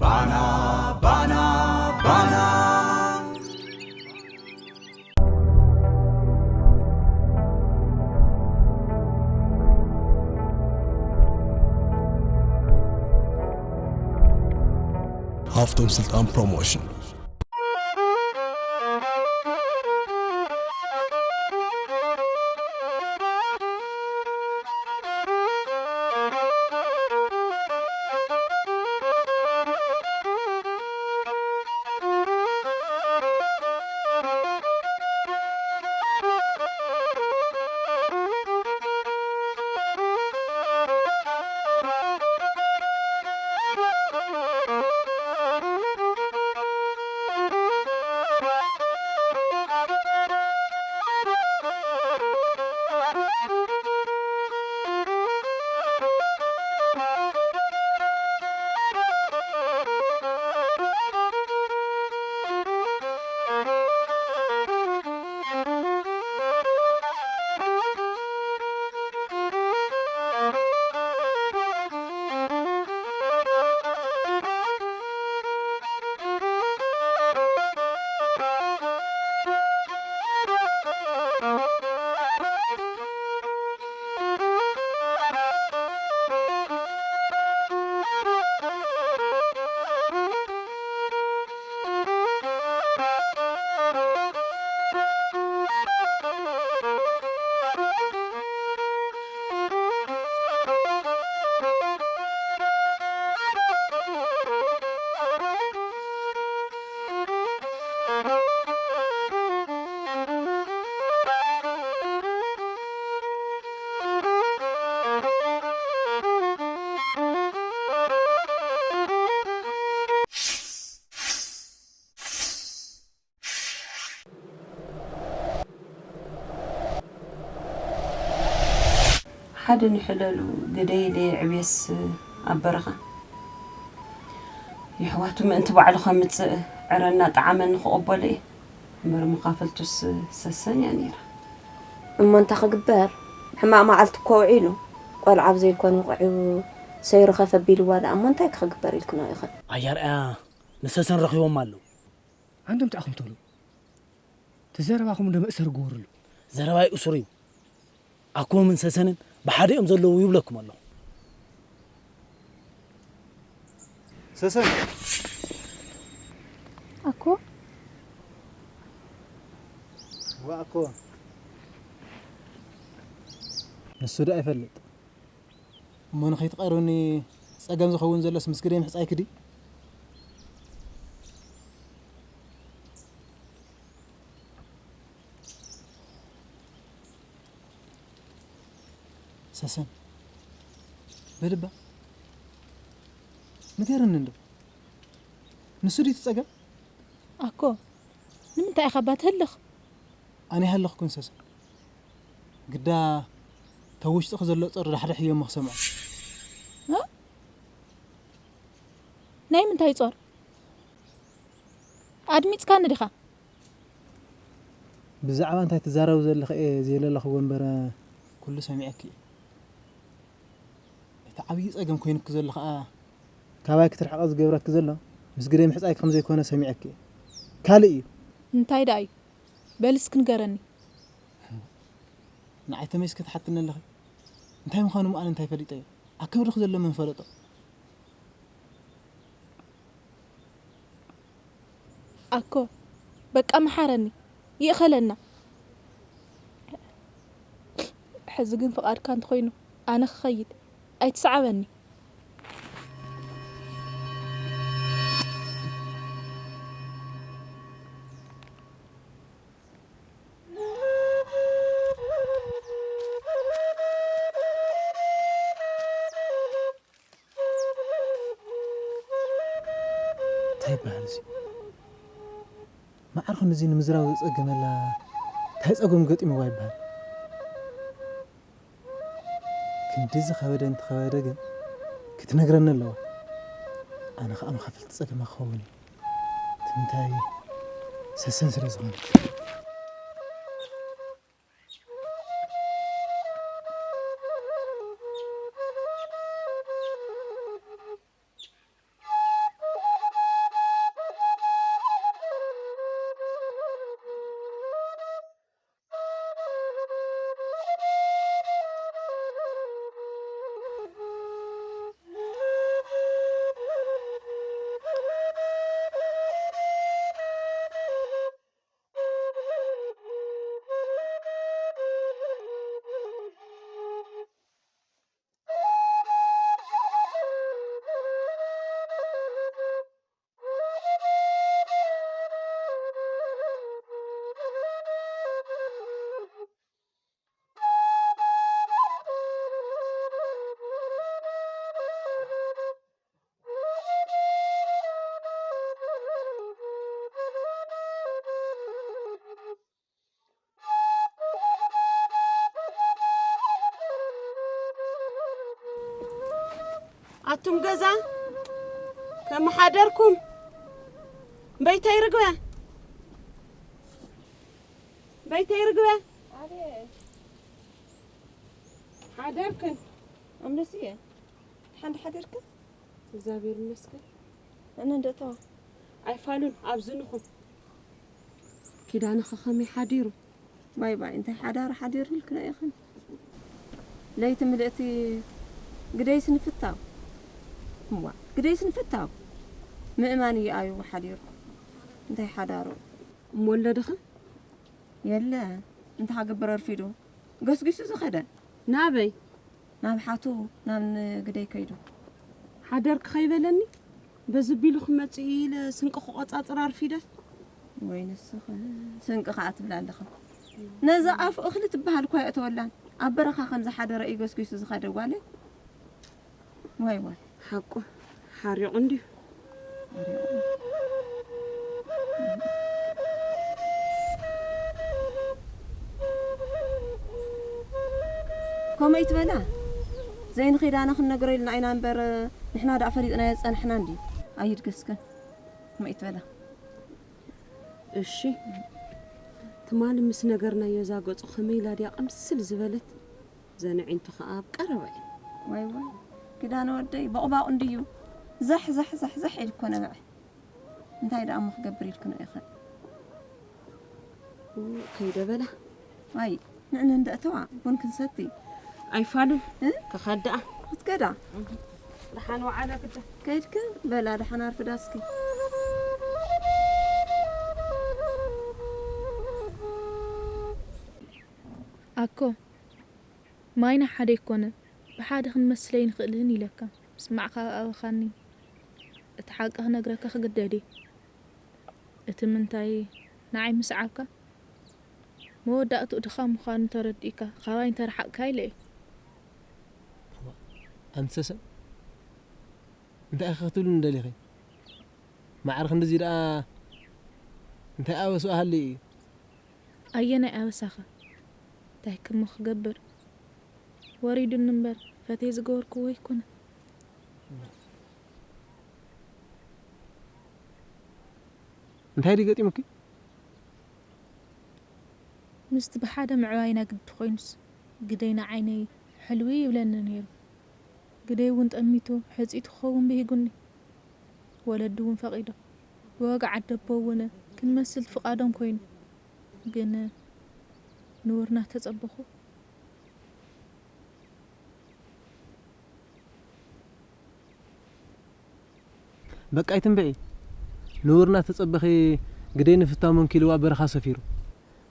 ባና ባና ባና። ሃፍቶም ስልጣን ፕሮሞሽን። ሓደ ንሕለሉ ግደይ ኢለ የዕብየስ ኣብ በረኻ። የሕዋቱ ምእንቲ ባዕሉ ከምጽእ ዕረ እናጠዓመኒ ክቕበሎ እየ። እምበር መኻፈልቱስ ሰሰን እያ ነይራ። እሞ እንታይ ክግበር? ሕማቕ መዓልቲ እኮ ውዒሉ። ቆልዓ ኣብ ዘይኮነ ውቕዒቡ ሰይሩ ከፍ ኣቢልዋ ደኣ እሞ እንታይ ክግበር ኢልክኖ ኢኽን? ኣያርኣያ ንሰሰን ረኺቦም ኣለዉ። ኣንቱም እንታይ ኢኹም ትብሉ? እቲ ዘረባኹም እንዶ መእሰሪ ግበሩሉ። ዘረባይ እሱር እዩ። ኣኮምን ሰሰንን ብሓደ እዮም ዘለዉ ይብለኩም ኣለኹ። ሰሰን። ኣኮ። ዋ ኣኮ። ንሱ ዶ ኣይፈልጥ? እሞ ንኸይትቐርብኒ ጸገም ዝኸውን ዘሎስ ምስ ግደይ ምሕጻይ ክዲ? ሰሰን፣ በልባ፣ ንገርኒ እንዶ። ንሱ ድዩ እቲ ጸገም? ኣኮ፣ ንምንታይ ኢኻ እባ ትህልኽ? ኣነ ኣይሃለኽኩን ሰሰን። ግዳ፣ ተብ ውሽጥኺ ዘሎ ጾር ዳሕዳሕ እየ እሞ ክሰምዖ። እ? ናይ ምንታይ ጾር? ኣድሚጽካኒ ዲኻ? ብዛዕባ እንታይ ትዛረቢ ዘለኺ እየ ዘይለለኽዎ እምበር፣ ኩሉ ሰሚዐኪ እየ። እቲ ዓብዪ ጸገም ኮይኑኪ ዘሎ ኸኣ፣ ካባይ ክትርሕቒ ዝገብረኪ ዘሎ፣ ምስ ግደይ ምሕጻይኪ ከም ዘይኮነ ሰሚዐኪ እየ። ካልእ እዩ። እንታይ ደኣ እዩ? በል እስኪ ንገረኒ። ንዓይ ተመይስኪ ትሓትኒ ኣለኺ? እንታይ ምዃኑ እሞ ኣነ እንታይ ፈሊጠዮ? ኣብ ከብድኺ ዘሎ መን ፈለጦ? ኣኮ፣ በቃ መሓረኒ፣ ይእኸለና። ሕዚ ግን ፍቓድካ እንተኾይኑ ኣነ ክኸይድ፣ ኣይትስዓበኒ። እንታይ ይበሃል እዚ? መዓር ክንድዚ ንምዝራብ ዝጸገመላ እንታይ ጸገም ገጢምዋ ይበሃል? ክንድዚ ከበደ እንተኸበደ ግን ክትነግረኒ ኣለዋ። ኣነ ኸኣ መኻፈልቲ ጸገማ ክኸውን እየ። እቲ ምንታይ ሰሰን ስለ ዝኾነት። ኣቱም ገዛ ከመሓደርኩም? በይተይ ርግበ፣ በይተይ ርግበ። ሓደርክን? ኣምለስየ፣ ሓንቲ ሓደርክን? እግዚኣብሔር ይመስገን። ኣነ እንደተዋ። ኣይፋሉን ኣብዝንኹም። ኪዳንኸ ከመይ ሓዲሩ? ባይ ባይ፣ እንታይ ሓዳር ሓዲሩ ኢልክና ኢኽን? ለይቲ ምልእቲ ግደይስ ንፍታው። እዋ፣ ግደይስ ንፍታው። ምእማን እዩ ኣዩ ሓዲሩ። እንታይ ሓዳሩ? እሞ ወለድኸ? የለ፣ እንታይ ክገብር ኣርፊዱ። ገስጊሱ ዝኸደ። ናበይ? ናብ ሓቱ፣ ናብ ንግደይ ከይዱ። ሓደርኪ ከይበለኒ፣ በዚ ቢሉ ክመጽእ ኢለ ስንቂ ክቆጻጽር ኣርፊደ። ወይ ንስኺ፣ ስንቂ ከኣ ትብላ ኣለኻ። ነዛ ኣፉ እኽሊ ትበሃል እኳ የእተወላን። ኣብ በረኻ ከም ዝሓደረ እዩ ገስጊሱ ዝኸደ ጓለይ። ዋይ ዋይ። ሓቁ ሓሪቑ እንድዩ። ከምኡ ይትበላ። ዘይንኺዳና ክንነግሮ ኢልና ኢና እምበር፣ ንሕና ደኣ ፈሊጥናዮ ዝጸናሕና እንድዩ። ኣይድገስክን። ከምኡ ይትበላ። እሺ። ትማሊ ምስ ነገርናዮ እዛ ገጹ ከመይ ኢላ ድያ ቅምስል ዝበለት? ዘንዒንቱ ኸኣ ኣብ ቀረባ እዩ። ዋይ ዋይ። ኪዳነ ወደይ፣ ቦቕባቕ እንድዩ። ዛሕ፣ ዛሕ፣ ዛሕ፣ ዛሕ ኢሉ እኮ ነብዐ። እንታይ ደኣ እሞ ክገብር ኢልክኖ ኢኸ? ኡ፣ ከይደ በላ። ኣይ፣ ንዕነ እንደ እተዋ፣ ቡን ክንሰቲ። ኣይፋሉን። እ? ክኸድ ደኣ። ክትከዳ? ደሓን ወዓላ ግዳ። ከይድክ? በላ፣ ደሓን ኣርፍዳ እስኪ። ኣኮ፣ ማይና ሓደ ኣይኮነን፣ ብሓደ ክንመስል ኣይንኽእልን ኢለካ። ምስማዕካ ኣበኻኒ። እቲ ሓቂ ክነግረካ ክግደድ እየ። እቲ ምንታይ ንዓይ ምስዓብካ፣ መወዳእትኡ ድኻም ምዃኑ ተረዲእካ፣ ካባይ እንተረሓቕካ ኢለ እየ። ኣንቲ ሰሰን፣ እንታይ ኢኺ ክትብልኒ ደሊኺ? ማዕረ ክንድዚ ደኣ እንታይ ኣበስኡ ሃልዩ እዩ? ኣየናይ ኣበሳኸ? እንታይ ክሞ ክገብር? ወሪዱኒ እምበር፣ ፈትየ ዝገበርክዎ ኣይኮነን። እንታይ ድዩ ገጢሙኪ? ምስቲ ብሓደ ምዕባይና ግዲ ኮይኑስ፣ ግደይ ንዓይነይ ሕልዊ ይብለኒ ነይሩ። ግደይ እውን ጠሚቱ፣ ሕጽይቱ ክኸውን ብሂጉኒ። ወለዲ እውን ፈቒዶም። ብወግዒ ዓደቦ እውን ክንመስል ፍቓዶም ኮይኑ። ግን ንቡርና ተጸበኹ። በቃ ኣይትንብዒ። ንቡርና ተጸበኺ ግደይ ንፍታው መንኪልዋ በረኻ ሰፊሩ።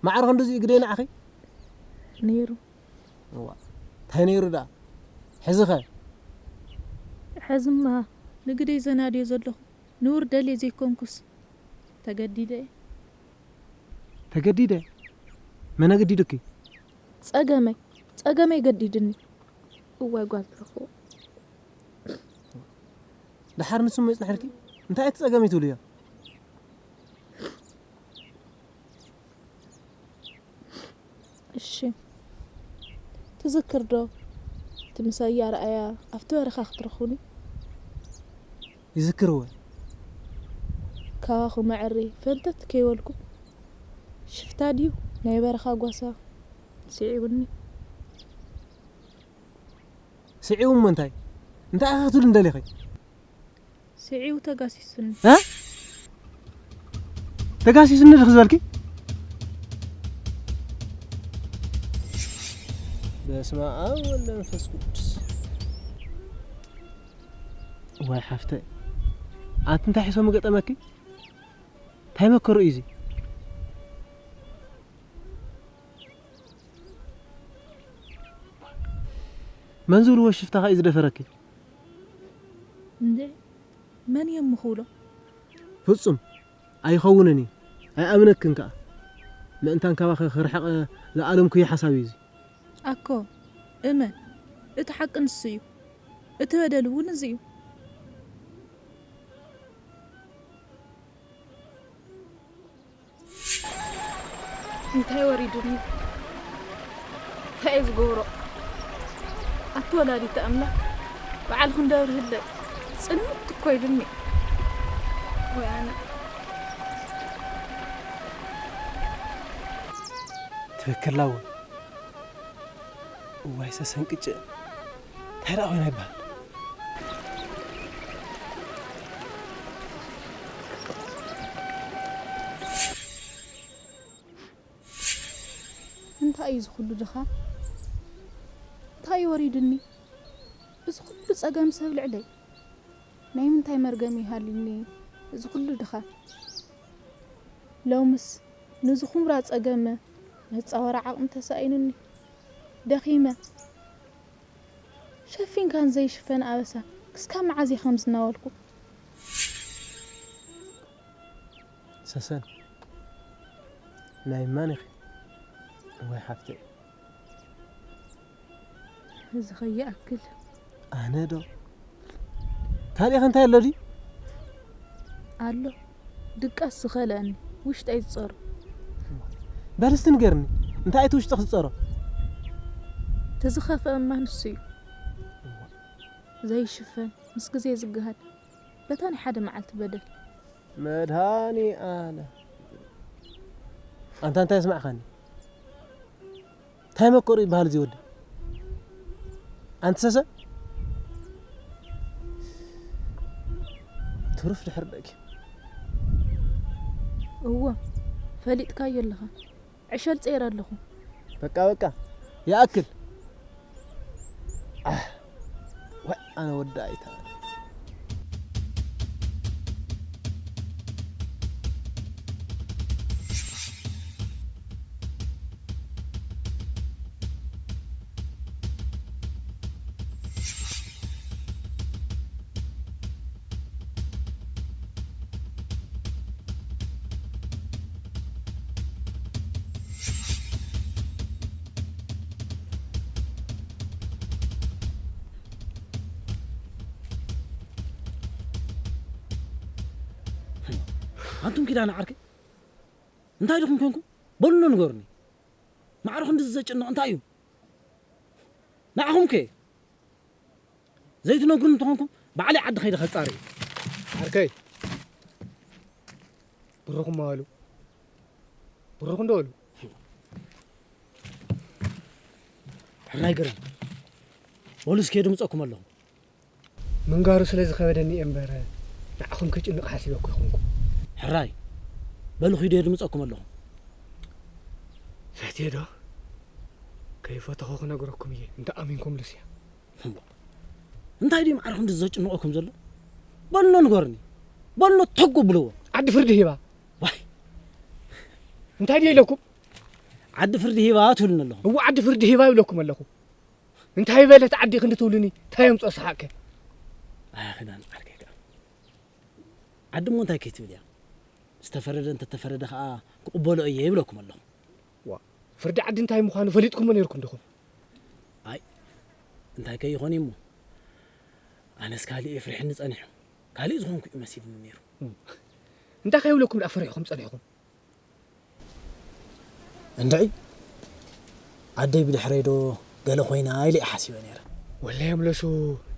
ማዕረ ክንድዚኡ ግደይ ንዓኺ? ነይሩ። እዋ። እንታይ ነይሩ ደኣ? ሕዚ ኸ? ሕዝማ ንግደይ ዘናድዮ ዘለኹ ንቡር ደልየ ዘይኮንኩስ ተገዲደ እየ። ተገዲደ? መን ኣገዲዱኪ? ጸገመይ፣ ጸገመይ ገዲድኒ። እዋይ ጓል ትረኽቦ። ደሓር ንሱ እሞ ይጽንሐልኪ። እንታይ እቲ ጸገመይ ትብልዮ? እሺ። ትዝክር ዶ? እቲ ምሳይ ኣርኣያ ኣብቲ በረኻ ክትረኽቡኒ? ይዝክር እወ። ካባኹም ኣዕሪ ፈንተት ከይበልኩ፣ ሽፍታ ድዩ ናይ በረኻ ጓሳ ስዒቡኒ። ስዒቡ እሞ እንታይ? እንታይ ኢኺ ክትብልኒ ደሊኺ? ስዒቡ ተጋሲሱኒ። እ? ተጋሲሱኒ ድኺ ዝበልኪ? በስመ ኣብ ወወልድ ወመንፈስ ቅዱስ። ዋይ ሓፍተይ፣ ኣንቲ እንታይ ሕሰሙ ገጠመኪ? እንታይ መከሩ እዩ እዚ? መን ዝብልዎ ሽፍታ ከ እዩ ዝደፈረኪ? እንዴ፣ መን እዮም ምኽብሎ? ፍጹም ኣይኸውንን እዩ። ኣይኣምነክን ከኣ። ምእንታን ካባኸ ክርሕቐ ዝኣለምኩዮ ሓሳብ እዩ እዚ። ኣኮ፣ እመን፣ እቲ ሓቂ ንሱ እዩ። እቲ በደል እውን እዚ እዩ። እንታይ ወሪዱኒ? እንታይ እየ ዝገብሮ? ኣቲ ወላዲተ ኣምላኽ፣ በዓል ክንደብር ህለ ጽልምት እኮ ኢሉኒ። ወይ ኣነ። ትበከላ እውን። እዋይ ሰሰን ቅጭ። እንታይ ደኣ ኮይና ይበሃል? እንታይ እዩ ዝኹሉ ድኻ? እንታይ እዩ ወሪዱኒ? እዚ ኩሉ ጸገም ሰብ ልዕለይ? ናይ ምንታይ መርገም ይሃልኒ እዚ ኩሉ ድኻ? ሎምስ ንዚ ኩምራ ጸገመ መጻወሪ ዓቕሚ ተሳኢኑኒ። ደኺመ። ሸፊንካን ዘይሽፈን ኣበሳ ክስካብ መዓዝ እየ ከምዚ እናበልኩ? ሰሰን ናይ ማን ኢኺ? እዋይ ሓፍተይ። እዚ ከይኣክል ኣነ ዶ ካልእ እንታይ ኣሎ ድዩ? ኣሎ ድቃስ ዝኸለአኒ ውሽጠይ ዝጸሩ። በል እስቲ ንገርኒ፣ እንታይ እቲ ውሽጥኺ ዝጸሮ? ተዝኸፍአ እማ ንሱ እዩ ዘይሽፈን ምስ ግዜ ዝገሃድ በታ ናይ ሓደ መዓልቲ በደል። መድሃኒ ኣለ ኣንታ እንታይ ስማዕኻኒ? እንታይ መከሩ ይበሃል እዚ ወዲ? ኣንቲ ሰሰ ትሩፍ ድሕር ደቂ እወ ፈሊጥካዮ ኣለኻ። ዕሸል ጸይረ ኣለኹ። በቃ በቃ ይኣክል። ኣህ፣ ዋይ ኣነ ወዲ ኣይታ ኣንቱም ኪዳነ ዓርከይ እንታይ ድኹም ኮንኩም? በሉና ንገሩኒ። ማዕረ ክንድዚ ዘጨንቕ እንታይ እዩ? ንዓኹም ከ ዘይትነግሩኒ እንተኾንኩም ባዕለይ ዓዲ ከይደ ከጻሪ እየ። ዓርከይ ብሩኹም በሉ። ብሩኹም ዶ በሉ። ሕራይ ግርም በሉ እስኪ ድምፀኩም ኣለኹ። ምንጋሩ ስለ ዝኸበደኒ እየ እምበር ንዓኹም ክጭንቕ ሓሲበ እኮ ይኹንኩ። ሕራይ በሉ ኺዱ የድምፀኩም ኣለኹ። ፈትየ ዶ ከይፈተኹ ክነግረኩም እየ እንተ ኣሚንኩም ሉስያ። እንታይ ድዩ ማዕረ ክንዲ ዘጭንቐኩም ዘሎ? በሉኖ ንገሩኒ። በሉኖ ተጎ ብልዎ። ዓዲ ፍርዲ ሂባ። ዋይ እንታይ ድዩ ኢለኩም? ዓዲ ፍርዲ ሂባ ትብሉኒ ኣለኹም። እዎ ዓዲ ፍርዲ ሂባ ይብለኩም ኣለኹ። እንታይ በለት ዓዲ ክንዲ ትብሉኒ እንታይ የምፅኦ ሰሓቅከ? ኣያ ክዳን ዓርከይ ከኣ ዓዲ እሞ እንታይ ከይትብል እያ? ዝተፈረደ እንተተፈረደ ከኣ ክቕበሎ እየ ይብለኩም ኣለኹ። ዋ ፍርዲ ዓዲ እንታይ ምዃኑ ፈሊጥኩሞ ነይርኩም ዲኹም? ኣይ እንታይ ከይኾን እሞ ኣነስ ካሊእ የፍርሕኒ ጸኒሑ። ካሊእ ዝኾንኩ እዩ መሲልኒ ነይሩ። እንታይ ከይብለኩም ደኣ ፈሪሕኹም ጸኒሕኹም? እንድዒ ዓደይ ብድሕረይ ዶ ገለ ኮይና ኢለ እየ ሓሲበ ነይረ። ወላሂ ኣምለሱ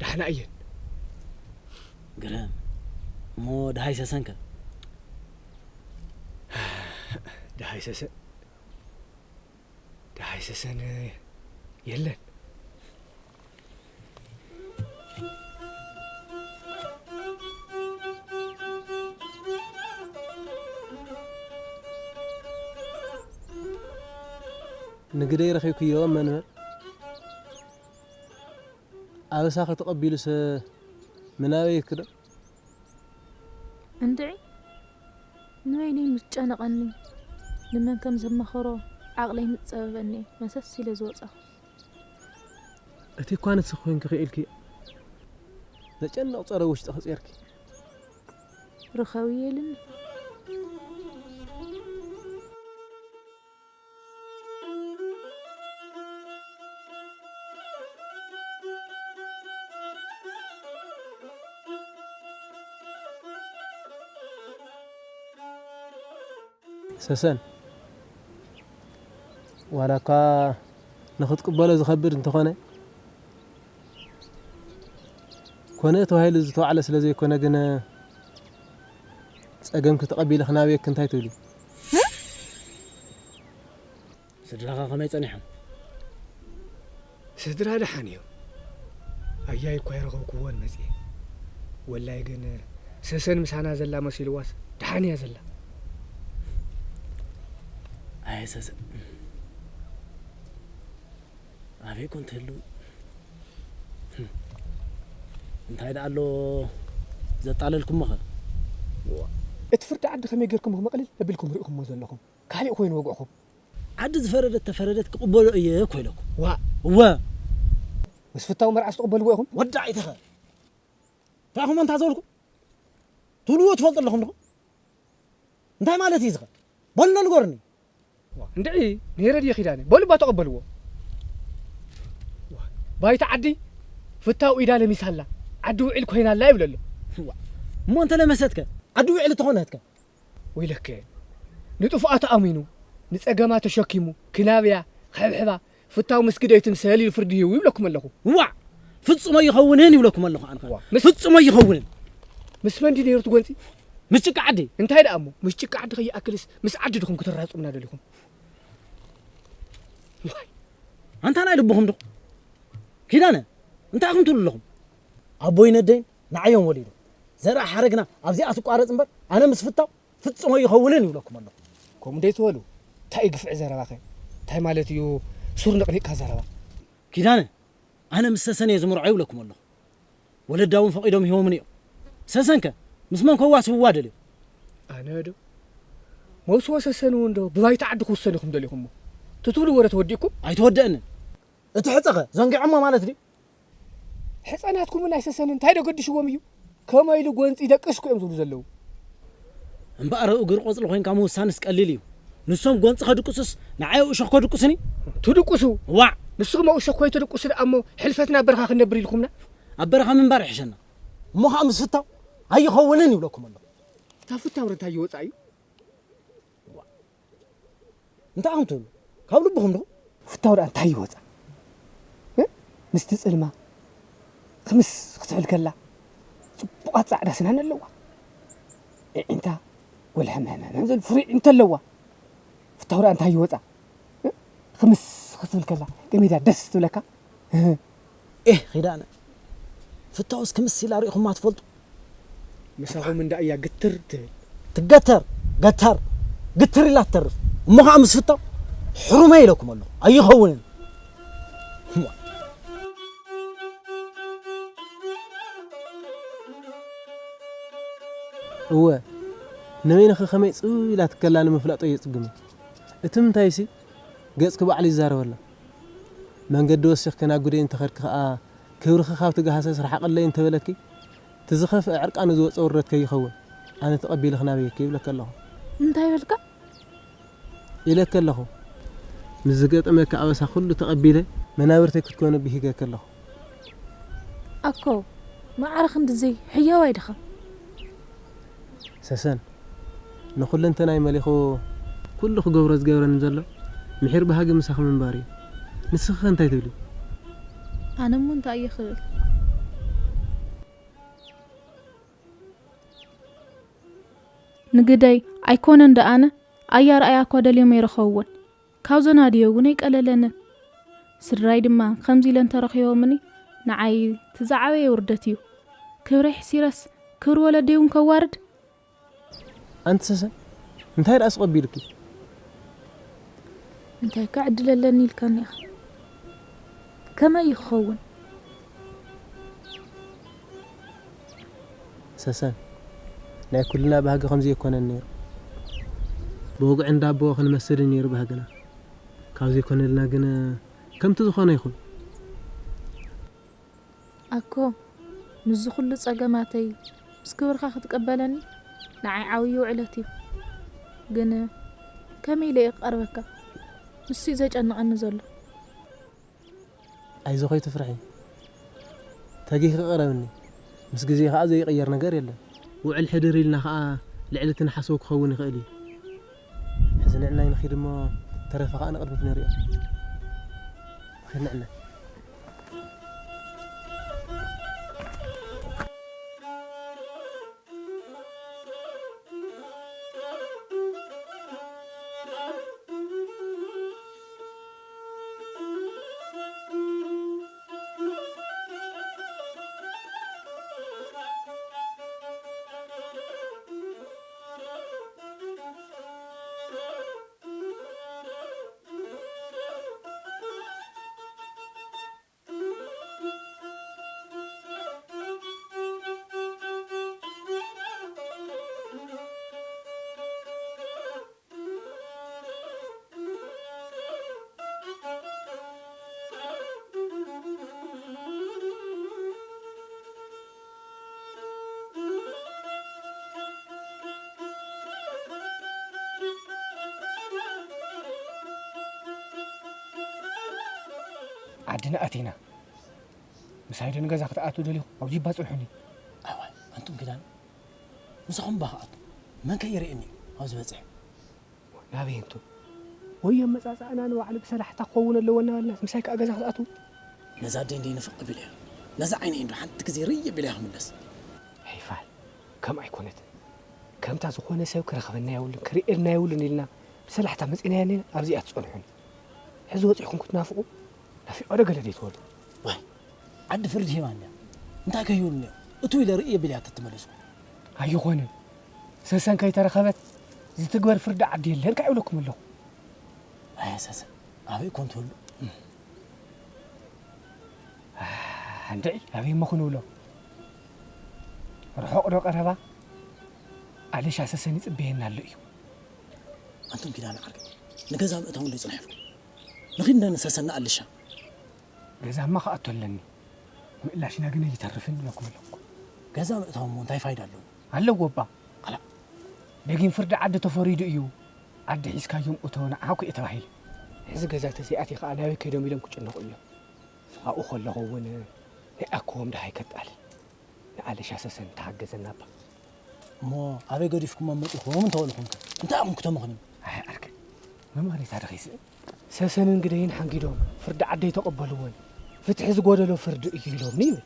ዳሕና እየን። ግርም እሞ ደሃይ ሰሰንከ? ደሃይ ሰሰን ደሃይ ሰሰን የለን። ንግደይ ረኺብክዮ መምህር ኣበሳኺ ተቐቢሉሰ ምናበይ ይክዶ? እንድዒ ንበይነይ ምስ ጨነቐኒ ንመን ከም ዘማኽሮ ዓቕለይ ምስ ጸበበኒ እየ መሰስ ኢለ ዝወጻኹ። እቲ እኳ ንስኺ ኮይንኪ ክኢልኪ ዘጨንቕ ጸረ ውሽጥኺ ጼርኪ። ርኸብዮ ኢሉኒ። ሰሰን ዋላ እኳ ንኽትቅበሎ ዝኸብድ እንተኾነ ኮነ ተባሂሉ ዝተዋዕለ ስለ ዘይኮነ ግን፣ ጸገምኪ ተቐቢለ ክናብየኪ እንታይ ትብሊ? ስድራኻ ከመይ ጸኒሖም? ስድራ ደሓን እዮም። ኣያይ እኳ ኣይረኸብኩዎን መጽየ። ወላይ ግን ሰሰን ምሳና ዘላ መሲልዋስ ደሓን እያ ዘላ። ኣየ ሰሰን። ኣበይ ኮን ትህሉ? እንታይ ደኣ ኣሎ ዘጣለልኩምኸ? እቲ ፍርዲ ዓዲ ከመይ ጌርኩም መቕልል ኣቢልኩም ርኢኹምዎ ዘለኹም? ካሊእ ኮይኑ ወግዕኹም። ዓዲ ዝፈረደት ተፈረደት ክቕበሎ እየ እኮ ኢለኩም። ዋ። እወ። ምስ ፍታው መርዓስ ትቕበልዎ ኢኹም? ወዳዒ ተኸ። እንታይ ኢኹም ኣንታ ዝበልኩም? ትብልዎ ትፈልጡ ኣለኹም ዲኹም? እንታይ ማለት እዩ ዝኸ? በሎ ንገሩኒ። ዋ፣ እንድዒ ነይረ ድየ ኪዳነ? በሉ እባ ተቐበልዎ። ዋ፣ ባይታ ዓዲ ፍታው ኢዳ ለሚሳላ። ዓዲ ውዒል ኮይናላ ይብለሎ። ዋ፣ እሞ እንተ ለመሰትከ? ዓዲ ውዒል ተኾነትከ? ወይለከ፣ ንጥፍኣቱ ኣሚኑ፣ ንጸገማ ተሸኪሙ፣ ክናብያ፣ ከብሕባ፣ ፍታው ምስ ግደይትን ሰል ኢሉ ፍርዲ ሂቡ ይብለኩም ኣለኹ። ዋዕ! ፍጹም ኣይኸውንን ይብለኩም ኣለኹ ኣነ። ዋ፣ ምስ ፍጹም ኣይኸውንን። ምስ መን ድዩ ነይሩ እቲ ጎንጺ? ምስ ጭቃ ዓዲ። እንታይ ደኣ እሞ፣ ምስ ጭቃ ዓዲ ከይኣክልስ፣ ምስ ዓዲ ድኹም ክትራጹምና ደሊኹም? ዋይ! ኣንታ ናይ ልብኹም ዶ? ኪዳነ፣ እንታይ ኢኹም ትብሉ ኣለኹም? ኣቦይ ነደይን ንዓዮም ወሊዱ። ዘርኣ ሓረግና ኣብዚኣ ትቋረጽ እምበር፣ ኣነ ምስ ፍታው ፍጹም ኣይኸውንን ይብለኩም ኣለኹ። ከምኡ ደይ ትበሉ? እንታይ እዩ ግፍዒ ዘረባኸ? እንታይ ማለት እዩ? ሱር ነቕኒቕካ ዘረባ። ኪዳነ፣ ኣነ ምስ ሰሰን እየ ዝምርዖ ይብለኩም ኣለኹ። ወለዳ እውን ፈቒዶም ይህቦምኒ እዮም። ሰሰንከ ምስ መን ከዋስብዋ ደልዮም? ኣነ ዶ? መውስቦ ሰሰን እውን ዶ ብባይታ ዓዲ ክውሰን ኢኹም ደሊኹሞ? ትትብሉ ወረ ተወዲእኩም? ኣይተወደእንን። እቲ ሕጸኸ ዘንጊዖሞ ማለት ድዩ? ሕጸናትኩምን ናይ ሰሰንን እንታይ ዶ ገድሽዎም እዩ? ከመይ ኢሉ ጎንጺ ይደቅስ እኮ እዮም ዝብሉ ዘለዉ። እምበኣር እግሪ ቆጽሊ ኮይንካ ምውሳንስ ቀሊል እዩ። ንሶም ጎንጺ ከድቅሱስ ንዓይ እሾኽ ከድቅሱኒ? ትድቅሱ? ዋዕ! ንስኹም እሾኽ ኮይትድቅሱ ደኣ እሞ ሕልፈትና ኣብ በረኻ ክንነብር ኢልኩምና? ኣብ በረኻ ምንባር ይሕሸና። እሞ ኸኣ ምስ ፍታው ኣይኸውንን ይብለኩም ኣለኹ። እታ ፍታው እንታይ ይወጻ እዩ? እንታይ ኢኹም ትብሉ? ካብ ልብኹም ዶ? ፍታው ደኣ እንታይ ይወጻ? እ? ምስቲ ጽልማ ክምስ ክትብል ከላ ጽቡቓት ጻዕዳ ስናን ኣለዋ። እዒንታ ጎል ሕምሕምሕም ዝብል ፍሩይ እዒንቶ ኣለዋ። ፍታው ደኣ እንታይ ይወጻ? እ? ክምስ ክትብል ከላ ከመይ ደኣ ደስ ትብለካ? እህ። ኤህ ኺዳነ፣ ፍታውስ ክምስ ኢላ ርኢኹማ ትፈልጡ? ምሳኹም እንዳ እያ ግትር ትብል። ትገተር፣ ገተር፣ ግትር ኢላ ትተርፍ። እሞ ኸዓ ምስ ፍታው ሕሩመ ኢለኩም ኣለኹ። ኣይኸውንን። እወ፣ ንበይንኺ ከመይ ጽው ኢላ ትከላ ንምፍላጦ እየ ጽግመ። እቲ ምንታይሲ፣ ገጽኪ ባዕሉ ይዛረብ ኣሎ። መንገዲ ወሲኽኪ ናብ ጉደይ እንተኸድኪ ኸኣ፣ ክብርኺ ካብቲ ገሃሰስ ርሓቐለይ እንተበለኪ፣ እቲ ዝኸፍአ ዕርቃኑ ዝወጸ ውርደት ከይኸውን፣ ኣነ ተቐቢለ ክናበየኪ ይብለኪ ኣለኹ። እንታይ በልካ? ኢለኪ ኣለኹ። ምስ ዝገጠመኪ ኣበሳ ኩሉ ተቐቢለ፣ መናብርተይ ክትኮኒ ብሂገኪ ኣለኹ። ኣኮ፣ ማዕረ ክንድዚ ሕያዋይ ዲኻ? ሰሰን፣ ንኹለንተናይ መሊኹ ኩሉ ክገብሮ ዝገብረኒ ዘሎ፣ ምሒር ባህጊ ምሳኺ ምንባር እዩ። ንስኺ ከ እንታይ ትብሊ? ኣነ እሞ እንታይ እየ ክብል? ንግደይ ኣይኮነን ደኣነ፣ ኣያ ርኣያ እኳ ደልዮም ኣይረኸብዎን። ካብዞን ኣድዮ እውን ኣይቀለለንን። ስድራይ ድማ ከምዚ ኢለን ተረኺቦምኒ፣ ንዓይ እቲ ዝዓበየ ውርደት እዩ። ክብረይ ሕሲረስ፣ ክብሪ ወለደይ እውን ከዋርድ? ኣንቲ ሰሰን፣ እንታይ ደኣ ስቕ ኣቢሉኪ? እንታይ ከ ዕድል ኣለኒ ኢልካኒ ኢኻ? ከመይ እዩ ክኸውን? ሰሰን፣ ናይ ኩልና ባህጊ ከምዚ ኣይኮነን ነይሩ። ብወግዒ እንዳ ኣቦ ክንመስል እዩ ነይሩ ባህግና። ካብ ዘይኮነልና ግን ከምቲ ዝኾነ ይኹን። ኣኮ፣ ምስዚ ኩሉ ጸገማተይ ምስ ክብርኻ ክትቀበለኒ ንዓይ ዓብዪ ውዕለት እዩ። ግን ከመይ ኢለ እየ ክቐርበካ? ንሱ እዩ ዘጨንቐኒ ዘሎ። ኣይዞኺ ኣይትፍርሒ። ተጊህኪ ቅረብኒ። ምስ ግዜ ኸኣ ዘይቕየር ነገር የለን። ውዕል ሕድር ኢልና ኸኣ ልዕሊ እቲ ንሓስቦ ክኸውን ይኽእል እዩ። ሕዚ ንዕናይ ንኺድ እሞ ተረፈ ኸኣ ንቕድሚት ነርእዮ። ንኺድ ንዕናይ። ዓድና ኣቲና። ምሳይ ዶ ንገዛ ክትኣትዉ ደሊኹም? ኣብዚ እባ ጽንሑኒ። ኣዋይ ኣንቱም ኪዳነ፣ ምሳኹም እባ ክኣቱ። መን ከ ይርእየኒ እዩ ኣብዚ በጺሐ? ናበይ እንቱ? ወይ ኣመጻጽኣና ንባዕሉ ብሰላሕታ ክኸውን ኣለዎ እናበልናስ ምሳይ ከኣ ገዛ ክትኣትዉ? ነዛ ኣደይ እንደ ንፍቕ ቢለያ፣ ነዛ ዓይነይ እንዶ ሓንቲ ግዜ ርእየ ቢለያ ክምለስ። ኣይፋል፣ ከምኣ ኣይኮነትን። ከምታ ዝኾነ ሰብ ክረኽበና የብሉን ክርእየልና የብሉን ኢልና ብሰላሕታ መጺእናያ እኒና፣ ኣብዚኣ ትጸንሑኒ። ሕዚ ወጺእኩም ክትናፍቑ፣ ናፊቐ ዶ ገለ ደይትበሉ? ዋይ፣ ዓዲ ፍርዲ ሂባ እንድያ። እንታይ ከይብሉ እኒኦ? እቱ ኢለ ርእየ ቢለያ ተትመለሱ። ኣይኾንን። ሰሰን ከይተረኸበት ዝትግበር ፍርዲ ዓዲ የለን ከ ይብለኩም ኣለኹ። ኣየ ሰሰን፣ ኣበይ ኮን ትህሉ? እንድዒ ኣበይ እሞ ክንብሎ? ርሑቕ ዶ ቀረባ? ኣለሻ ሰሰን ይጽበየና ኣሎ እዩ። ኣንቱም ኪዳነ ዓርከይ፣ ንገዛ ምእታው እንዶ ይጽንሐልኩም። ንኺድ እንዶ ንሰሰን ንኣልሻ። ገዛማ ክኣቱ ኣለኒ። ምእላሽና ግን ኣይተርፍን ኢለኩም ኣለኩ። ገዛ ምእታው እሞ እንታይ ፋይዳ ኣለዎ? ኣለዎ እባ። ኣላ፣ ደጊም ፍርዲ ዓዲ ተፈሪዱ እዩ። ዓዲ ሒዝካዮም እቶ ንዓኹ እየ ተባሂሉ። ሕዚ ገዛ ተዘይኣትየ ኸኣ ናበይ ከይዶም ኢሎም ክጭነቑ እዮም። ኣብኡ ከለኹ እውን ናይ ኣኮቦም ደሃይ ከጣልል። ንኣለሻ ሰሰን ተሓገዘና እባ። እሞ ኣበይ ገዲፍኩሞም መጺኹም እንተበልኹምከ? እንታይ ኢኹም ክተምኽንዩ? ኣይ ዓርከይ፣ መምኸኒታ ዶ ከይስእን? ሰሰንን ግደይን ሓንጊዶም ፍርዲ ዓደይ ተቐበልዎን ፍትሒ ዝጎደሎ ፍርዲ እዩ ኢሎምኒ ይብል።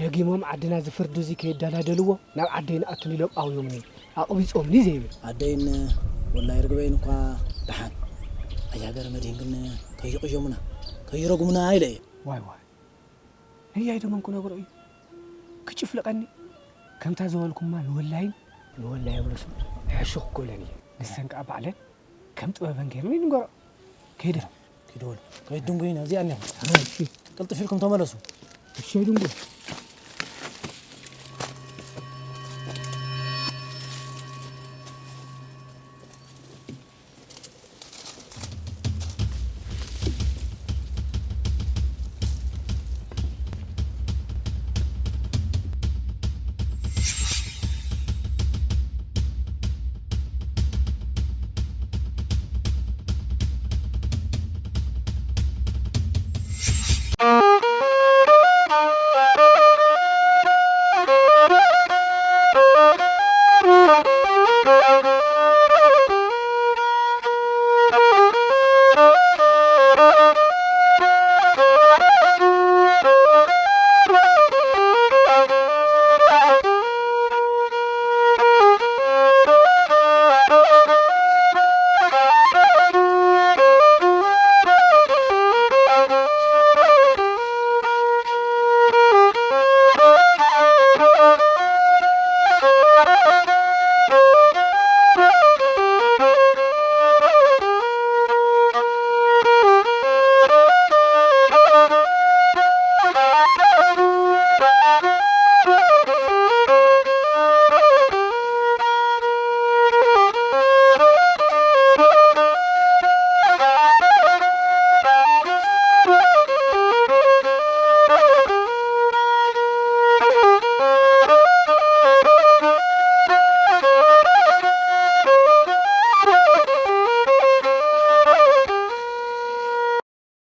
ደጊሞም ዓድና እዚ ፍርዲ እዚ ከየደላደልዎ ናብ ዓደይ ንኣቱን ኢሎም ኣውዮምኒ ኣቕቢጾምኒ ዘይብል። ዓደይን ወላይ ርግበይን እኳ ደሓን፣ ኣያ ገረመድህን ግን ከይቕየሙና ከይረጉሙና ኢለ እየ። ዋይ ዋይ ነያይ ዶ መን ክነግሮ እዩ? ክጭፍልቐኒ? ከምታ ዝበልኩማ ንወላይን ንወላይ የብለሱ ሕሹኽ ክብለን እየ። ንሰን ከኣ ባዕለን ከም ጥበበን ገይረን ይንገሮ። ከይደ ኪድ በሉ። ከይትድንጉይኒ፣ ኣብዚኣ እኒኹም። እሺ። ቅልጥፍ ኢልኩም ተመለሱ። እሺ ኣይድንጉ።